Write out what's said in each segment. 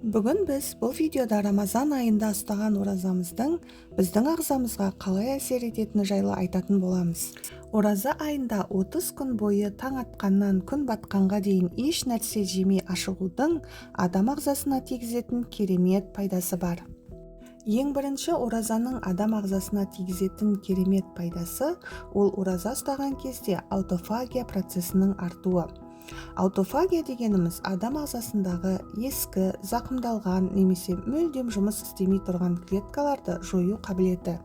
Бүгін біз бұл видеода Рамазан айында ұстаған оразамыздың біздің ағзамызға қалай әсер ететіні жайлы айтатын боламыз. Ораза айында 30 күн бойы таң атқаннан күн батқанға дейін еш нәрсе жемей ашығудың адам ағзасына тигізетін керемет пайдасы бар. Ең бірінші оразаның адам ағзасына тигізетін керемет пайдасы ол ораза ұстаған кезде аутофагия процесінің артуы. Аутофагия дегеніміз адам ағзасындағы ескі, зақымдалған немесе мүлдем жұмыс істемей тұрған клеткаларды жою қабілеті.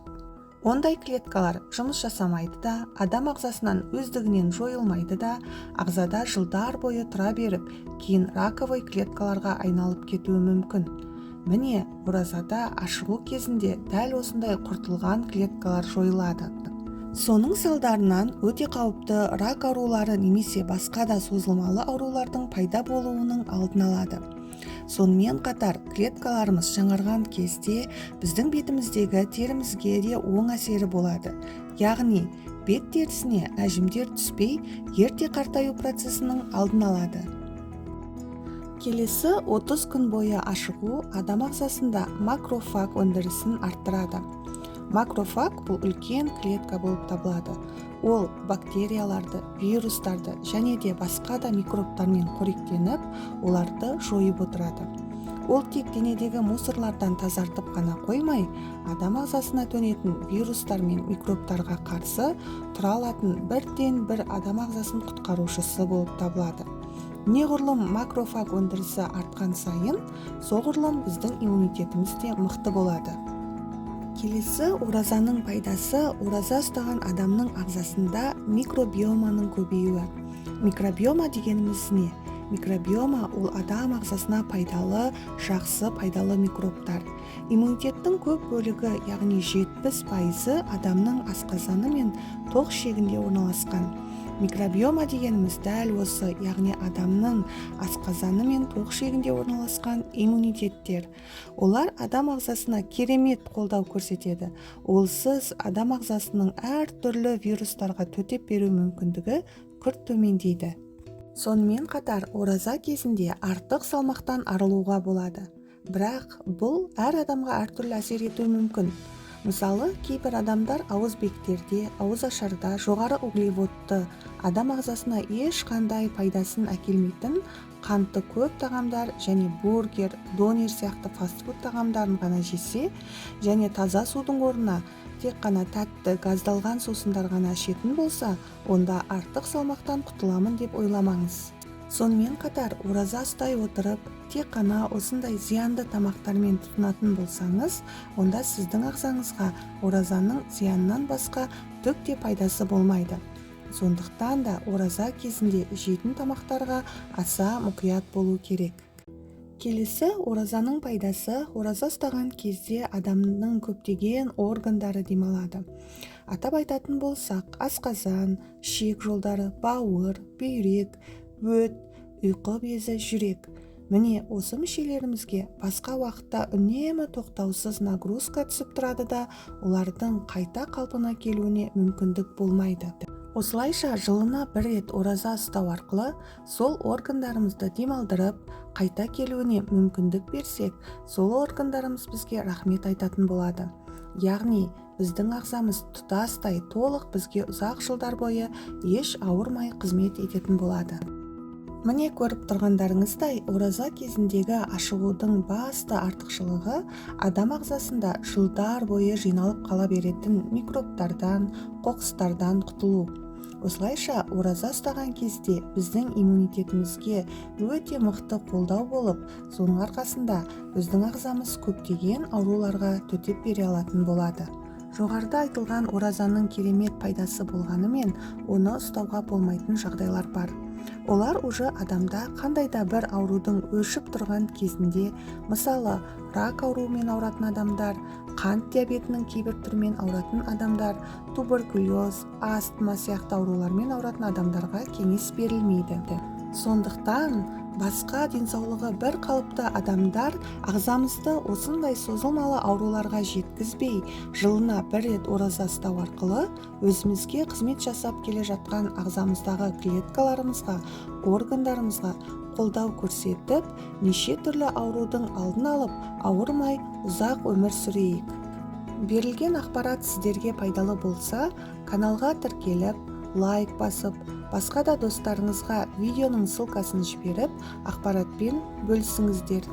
Ондай клеткалар жұмыс жасамайды да, адам ағзасынан өздігінен жойылмайды да, ағзада жылдар бойы тұра беріп, кейін раковый клеткаларға айналып кетуі мүмкін. Міне, оразада ашығу кезінде дәл осындай құртылған клеткалар жойылады. Соның салдарынан өте қауіпті рак аурулары немесе басқа да созылмалы аурулардың пайда болуының алдын алады. Сонымен қатар клеткаларымыз жаңарған кезде біздің бетіміздегі терімізге де оң әсері болады. Яғни бет терісіне әжімдер түспей, ерте қартаю процесінің алдын алады. Келесі 30 күн бойы ашығу адам ағзасында макрофаг өндірісін арттырады. Макрофаг бұл үлкен клетка болып табылады. Ол бактерияларды, вирустарды және де басқа да микробтармен қоректеніп, оларды жойып отырады. Ол тек денедегі мусорлардан тазартып қана қоймай, адам ағзасына төнетін вирустар мен микробтарға қарсы тұра алатын бірден бір адам ағзасын құтқарушысы болып табылады. Неғұрлым макрофаг өндірісі артқан сайын, соғұрлым біздің иммунитетіміз де мықты болады. Келесі оразаның пайдасы ораза ұстаған адамның ағзасында микробиоманың көбеюі. Микробиома дегеніміз не? Микробиома ол адам ағзасына пайдалы, жақсы пайдалы микробтар. Иммунитеттің көп бөлігі, яғни 70%-ы адамның асқазаны мен тоқ ішегінде орналасқан. Микробиома дегеніміз дәл осы, яғни адамның асқазаны мен тоқ ішегінде орналасқан иммунитеттер. Олар адам ағзасына керемет қолдау көрсетеді. Олсыз адам ағзасының әртүрлі вирустарға төтеп беру мүмкіндігі күрт төмендейді. Сонымен қатар ораза кезінде артық салмақтан арылуға болады. Бірақ бұл әр адамға әртүрлі әсер етуі мүмкін. Мысалы, кейбір адамдар ауыз бектерде, ауыз ашарда жоғары углеводты, адам ағзасына ешқандай пайдасын әкелмейтін қантты көп тағамдар және бургер, донер сияқты фастфуд тағамдарын ғана жесе, және таза судың орнына тек қана тәтті газдалған сусындар ғана ішетін болса, онда артық салмақтан құтыламын деп ойламаңыз. Сонымен қатар ораза ұстай отырып, тек қана осындай зиянды тамақтармен тұтынатын болсаңыз, онда сіздің ағзаңызға оразаның зиянынан басқа түк те пайдасы болмайды. Сондықтан да ораза кезінде жейтін тамақтарға аса мұқият болу керек. Келесі оразаның пайдасы ораза ұстаған кезде адамның көптеген органдары демалады. Атап айтатын болсақ, асқазан, ішек жолдары, бауыр, бүйрек, өт, ұйқы безі, жүрек. Міне, осы мүшелерімізге басқа уақытта үнемі тоқтаусыз нагрузка түсіп тұрады да, олардың қайта қалпына келуіне мүмкіндік болмайды. Осылайша жылына бір рет ораза ұстау арқылы сол органдарымызды демалдырып, қайта келуіне мүмкіндік берсек, сол органдарымыз бізге рахмет айтатын болады. Яғни біздің ағзамыз тұтастай толық бізге ұзақ жылдар бойы еш ауырмай қызмет ететін болады. Міне, көріп тұрғандарыңыздай, ораза кезіндегі ашығудың басты артықшылығы адам ағзасында жылдар бойы жиналып қала беретін микробтардан, қоқыстардан құтылу. Осылайша ораза ұстаған кезде біздің иммунитетімізге өте мықты қолдау болып, соның арқасында біздің ағзамыз көптеген ауруларға төтеп бере алатын болады. Жоғарыда айтылған оразаның керемет пайдасы болғанымен, оны ұстауға болмайтын жағдайлар бар. Олар уже адамда қандай да бір аурудың өршіп тұрған кезінде, мысалы, рак ауруымен ауыратын адамдар, қант диабетінің кейбір түрімен ауыратын адамдар, туберкулез, астма сияқты аурулармен ауыратын адамдарға кеңес берілмейді. Сондықтан басқа денсаулығы бір қалыпты адамдар ағзамызды осындай созылмалы ауруларға жеткізбей, жылына бір рет ораза ұстау арқылы өзімізге қызмет жасап келе жатқан ағзамыздағы клеткаларымызға, органдарымызға Қолдау көрсетіп, неше түрлі аурудың алдын алып, ауырмай ұзақ өмір сүрейік. Берілген ақпарат сіздерге пайдалы болса, каналға тіркеліп, лайк басып, басқа да достарыңызға видеоның ссылкасын жіберіп, ақпаратпен бөлісіңіздер.